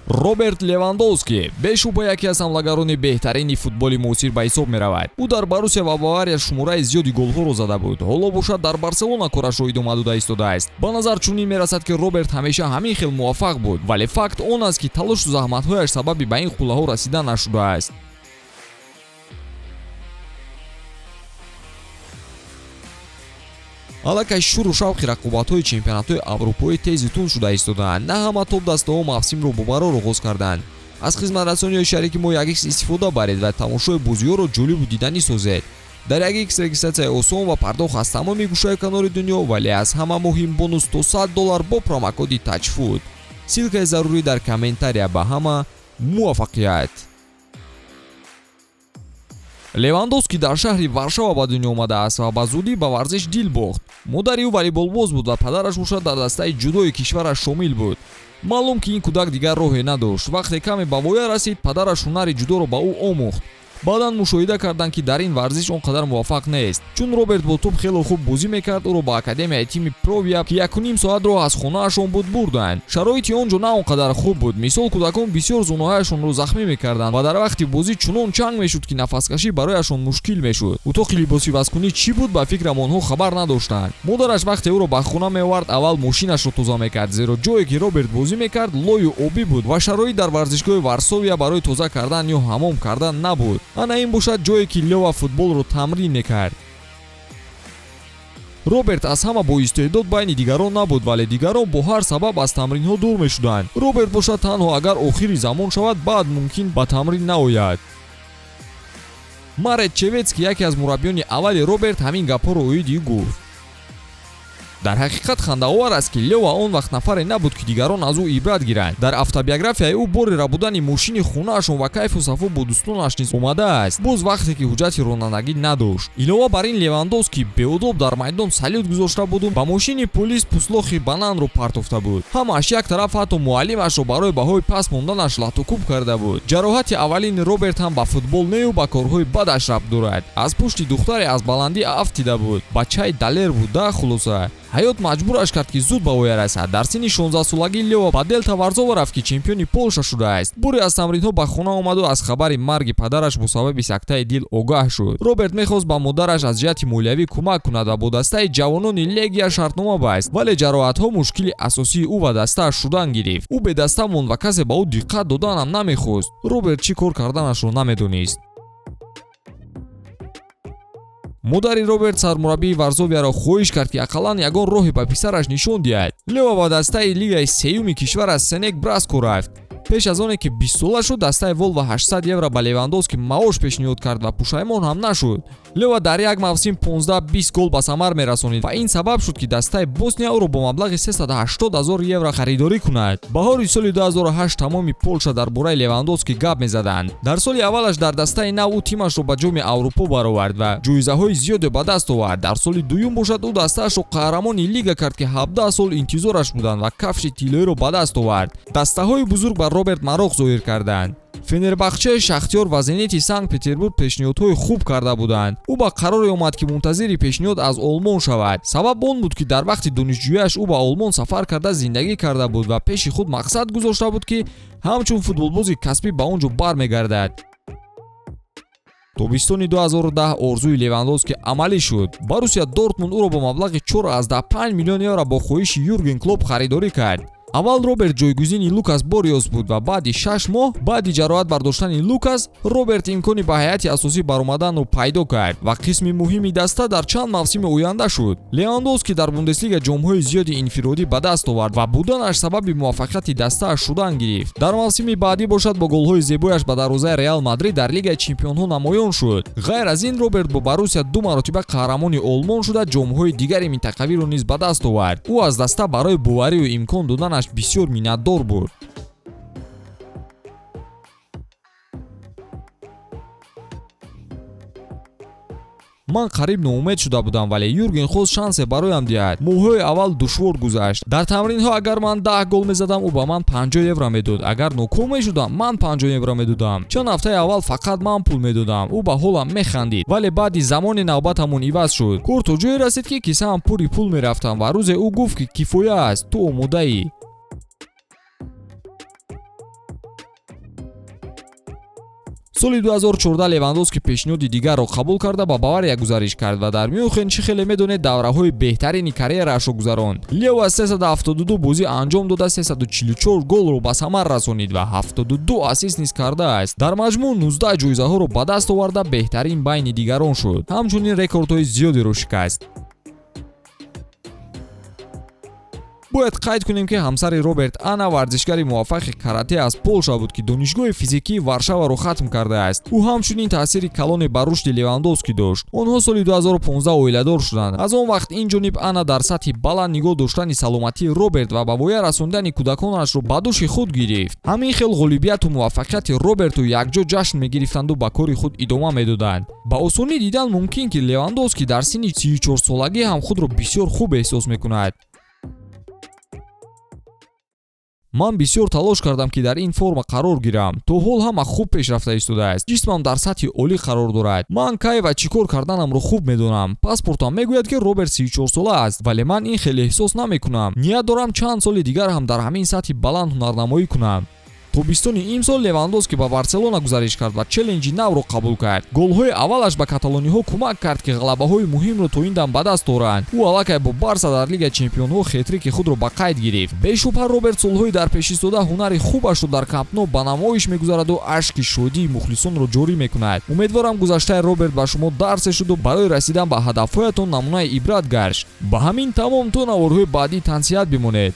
Роберт Левандовски бешубҳа яке аз ҳамлагарони беҳтарини футболи муосир ба ҳисоб меравад. Ӯ дар Боруссия ва Бавария шумораи зиёди голҳоро зада буд. Ҳоло бошад, дар Барселона корашро идома дода истодааст. Ба назар чунин мерасад, ки Роберт ҳамеша ҳамин хел муваффақ буд, вале факт он аст, ки талошу заҳматҳояш сабаби ба ин қуллаҳо расидан нашудааст. Аллакай шуру шавқи рақобатҳои чемпионатҳои аврупоӣ тезу тунд шуда истодаанд. На ҳама топ дастаҳо мавсимро бо барор оғоз карданд. Аз хизматрасониҳои шарики мо 1x истифода баред ва тамошои бозиҳоро ҷолибу диданӣ созед. Дар 1x регистратсияи осон ва пардохт аз тамоми гӯшаю канори дунё, вале аз ҳама муҳим бонус то 100 доллар бо промокоди TAJFOOT. Ссылкаи зарурӣ дар комментария. Ба ҳама муваффақият! Левандовски дар шаҳри Варшава ба дунё омадааст ва ба зудӣ ба варзиш дил бохт. Модари ӯ волейболбоз буд ва падараш бошад, дар дастаи ҷудои кишвараш шомил буд. Маълум, ки ин кӯдак дигар роҳе надошт. Вақте каме ба воя расид, падараш ҳунари ҷудоро ба ӯ омӯхт. Баъдан мушоҳида карданд, ки дар ин варзиш он қадар муваффақ нест. Чун Роберт бо тӯб хело хуб бозӣ мекард, ӯро ба академияи тими Провия, ки 1,5 соат роҳ аз хонаашон буд, бурданд. Шароити он ҷо на он қадар хуб буд. Мисол, кӯдакон бисёр зонуҳояшонро захмӣ мекарданд ва дар вақти бозӣ чунон чанг мешуд, ки нафаскашӣ барояшон мушкил мешуд. Утоқи либосивазкунӣ чӣ буд, ба фикрам, онҳо хабар надоштанд. Модараш вақте ӯро ба хона меовард, аввал мошинашро тоза мекард, зеро ҷое ки Роберт бозӣ мекард, лою обӣ буд ва шароит дар варзишгоҳи Варсовия барои тоза кардан ё ҳамом кардан набуд. Ана ин бошад ҷое, ки Лёва футболро тамрин мекард. Роберт аз ҳама боистеъдод байни дигарон набуд, вале дигарон бо ҳар сабаб аз тамринҳо дур мешуданд. Роберт бошад, танҳо агар охири замон шавад, баъд мумкин ба тамрин наояд. Марет Чевецки, яке аз мураббиёни аввали Роберт, ҳамин гапҳоро оиди ӯ гуфт. Дар ҳақиқат хандаовар аст, ки Лева он вақт нафаре набуд, ки дигарон аз ӯ ибрат гиранд. Дар автобиографияи ӯ бори рабудани мошини хонаашон ва кайфу сафо бо дӯстонаш низ омадааст, боз вақте ки ҳуҷҷати ронандагӣ надошт. Илова бар ин, Левандовски беодоб дар майдон салют гузошта буду ба мошини полис пӯслохи бананро партофта буд. Ҳамааш як тараф, ҳатто муаллимашро барои баҳои паст монданаш латукӯб карда буд. Ҷароҳати аввалини Роберт ҳам ба футбол нею ба корҳои бадаш рабт дорад. Аз пушти духтаре аз баландӣ афтида буд. Бачаи далер буда. Хулоса, ҳаёт маҷбураш кард, ки зуд ба воя расад. Дар синни 16-солагӣ Лева ба Делта Варзова рафт, ки чемпиони Полша шудааст. Боре аз тамринҳо ба хона омаду аз хабари марги падараш бо сабаби сактаи дил огаҳ шуд. Роберт мехост ба модараш аз ҷиҳати молиявӣ кӯмак кунад ва бо дастаи ҷавонони Легия шартнома баст, вале ҷароҳатҳо мушкили асосии ӯ ва дастааш шудан гирифт. Ӯ бедаста монд ва касе ба ӯ диққат доданам намехост. Роберт чӣ кор карданашро намедонист. Модари Роберт сармураббии Варзовияро хоҳиш кард, ки ақаллан ягон роҳе ба писараш нишон диҳад. Лева ба дастаи лигаи сеюми кишвар аз Сенек Браско рафт. Пеш аз оне ки 20-сола шуд, дастаи Волва 800 евро ба Левандовски маош пешниҳод кард ва пушаймон ҳам нашуд. Лева дар як мавсим 15-20 гол ба самар мерасонид ва ин сабаб шуд, ки дастаи Босния ӯро бо маблағи 380 ҳазор евро харидорӣ кунад. Баҳори соли 2008 тамоми Полша дар бораи Левандовски гап мезаданд. Дар соли аввалаш дар дастаи нав ӯ тимашро ба Ҷоми Аврупо баровард ва ҷоизаҳои зиёде ба даст овард. Дар соли дуюм бошад, ӯ дастаашро қаҳрамони лига кард, ки 17 сол интизораш буданд, ва кафши тиллоиро ба даст овард. Дастаҳои бузург ба Роберт мароқ зоҳир карданд. Фенербахчаи, Шахтёр ва Зенити Санкт Петербург пешниҳодҳои хуб карда буданд. Ӯ ба қароре омад, ки мунтазири пешниҳод аз Олмон шавад. Сабаб он буд, ки дар вақти донишҷӯяш ӯ ба Олмон сафар карда, зиндагӣ карда буд ва пеши худ мақсад гузошта буд, ки ҳамчун футболбози касбӣ ба он ҷо бармегардад. Тобистони 2010 орзуи Левандовски амалӣ шуд. Боруссия Дортмунд ӯро бо маблағи 4,5 миллион евро бо хоҳиши Юрген Клоп харидорӣ кард. Аввал Роберт ҷойгузини Лукас Бориос буд ва баъди 6 моҳ баъди ҷароҳат бардоштани Лукас, Роберт имкони ба ҳайати асосӣ баромаданро пайдо кард ва қисми муҳими даста дар чанд мавсими оянда шуд. Левандовски дар Бундеслига ҷомҳои зиёди инфиродӣ ба даст овард ва буданаш сабаби муваффақияти дастааш шудан гирифт. Дар мавсими баъдӣ бошад, бо голҳои зебояш ба дарвозаи Реал Мадрид дар Лигаи чемпионҳо намоён шуд. Ғайр аз ин, Роберт бо Боруссия ду маротиба қаҳрамони Олмон шуда, ҷомҳои дигари минтақавиро низ ба даст овард. Ӯ аз даста барои боварию имкон доданаш бисёр миннатдор буд. Ман қариб ноумед шуда будам, вале Юрген хост шансе бароям диҳад. Моҳҳои аввал душвор гузашт. Дар тамринҳо агар ман 10 гол мезадам, ӯ ба ман 50 евро медод. Агар ноком мешудам, ман 50 евро медодам. Чанд ҳафтаи аввал фақат ман пул медодам. Ӯ ба ҳолам механдид, вале баъди замоне навбатамон иваз шуд. Кор то ҷое расид, ки кисаам пури пул мерафтам ва рӯзе ӯ гуфт, ки кифоя аст, ту омодаӣ. Соли 2014 Левандовски пешниҳоди дигарро қабул карда, ба Бавария гузариш кард ва дар Мюнхен, чӣ хеле медонед, давраҳои беҳтарини карьераашро гузаронд. Лева 372 бозӣ анҷом дода, 344 голро ба самар расонид ва 72 ассист низ кардааст. Дар маҷмӯъ 19 ҷоизаҳоро ба даст оварда, беҳтарин байни дигарон шуд. Ҳамчунин рекордҳои зиёдеро шикаст. Бояд қайд кунем, ки ҳамсари Роберт Ана варзишгари муваффақи карате аз Полша буд, ки Донишгоҳи физикии Варшаваро хатм кардааст. Ӯ ҳамчунин таъсири калоне ба рушди Левандовски дошт. Онҳо соли 2015 оиладор шуданд. Аз он вақт ин ҷониб Ана дар сатҳи баланд нигоҳ доштани саломатии Роберт ва ба воя расондани кӯдаконашро ба дӯши худ гирифт. Ҳамин хел ғолибияту муваффақияти Роберту якҷо ҷашн мегирифтанду ба кори худ идома медоданд. Ба осонӣ дидан мумкин, ки Левандовски дар синни 34-солагӣ ҳам худро бисёр хуб эҳсос мекунад. Ман бисёр талош кардам, ки дар ин форма қарор гирам. То ҳол ҳама хуб пешрафта истодааст. Ҷисмам дар сатҳи олӣ қарор дорад. Ман кай ва чӣ кор карданамро хуб медонам. Паспортам мегӯяд, ки Роберт 34-сола аст, вале ман ин хеле эҳсос намекунам. Ният дорам чанд соли дигар ҳам дар ҳамин сатҳи баланд ҳунарнамоӣ кунам. Тобистони имсол Левандовски ба Барселона гузариш кард ва челленҷи навро қабул кард. Голҳои аввалаш ба каталониҳо кӯмак кард, ки ғалабаҳои муҳимро то ин дам ба даст оранд. Ӯ аллакай бо Барса дар Лигаи чемпионҳо хетрики худро ба қайд гирифт. Бешубҳа, Роберт солҳои дар пешистода ҳунари хубашро дар Камп-Ну ба намоиш мегузараду ашки шодии мухлисонро ҷорӣ мекунад. Умедворам, гузаштаи Роберт ба шумо дарсе шуду барои расидан ба ҳадафҳоятон намунаи ибрат гашт. Ба ҳамин тамом, то наворҳои баъдӣ тансиҳат бимонед.